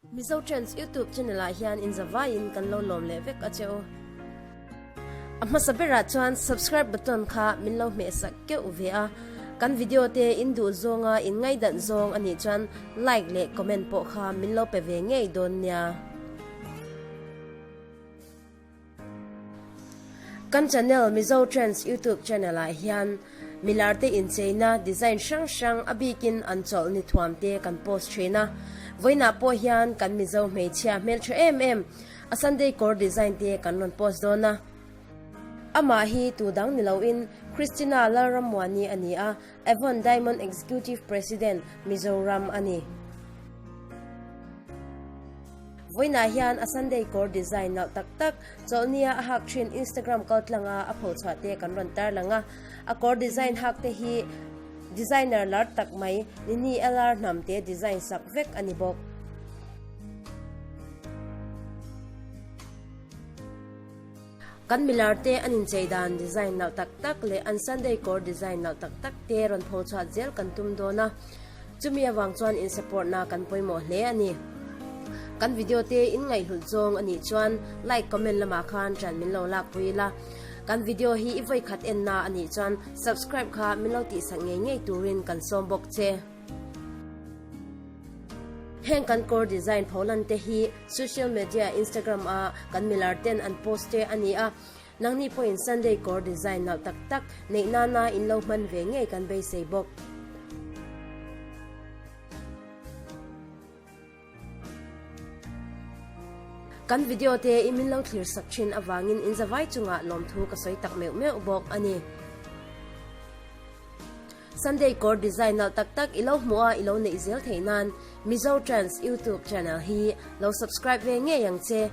Mizo Trends YouTube channel ah hian in zavaiin kan lo lawm leh vek a che u. A hmasa berah chuan subscribe button kha min lo hmeh sak keuh ve a, kan video te in duh zawnga in ngaidanh zawng a nih chuan like leh comment pawh kha min lo pe ve ngei dawn nia. Kan channel Mizo Trends YouTube channel ah hian milar te incheina design hrang hrang a bikin an chawlh ni thuam te kan post thin a. Vawiinah pawh hian kan Mizo hmeichhia hmeltha em em a Sunday kawr design te kan rawn post dawn a. Amah hi tu dang ni loin Christina Lalrammuani a ni a, Avon Diamond Executive President, Mizoram a ni. Vawiinah hian a Sunday kawr design nalh tak tak chawlhnia a hak thin Instagram kaltlanga a phochhuah te kan rawn tarlang a. A kawr design hak te hi designer lar tak mai Nini LR hnam te design sak vek a ni bawk. Kan milar te an inchei dan design nalh tak tak leh an Sunday kawr design nalh tak tak te rawn phochhuah zel kan tum dawn a. Chumi avang chuan in support na kan pawimawh hle a ni. Kan video te in ngaihhlut zawng a nih chuan like comment lamah khan ṭan min lo lak pui ila. Kan video hi i vawi khat en na a nih chuan subscribe kha min lo tihsak ngei ngei turin kan sawm bawk che. Heng kan kawr design pholan te hi social media Instagram a kan milar ten an post te a ni a. Nangni pawhin Sunday kawr design nalh tak tak neih nana in lo hman ve ngei kan beisei bawk. Kan video te i min lo thlir sak thin avangin in zavai chungah lawmthu ka sawi tak meuh meuh bawk a ni. Sunday kawr design nalh tak tak i lo hmuh a i lo neih zel theih nan Mizo Trends YouTube channel hi lo subscribe ve ngei ang che.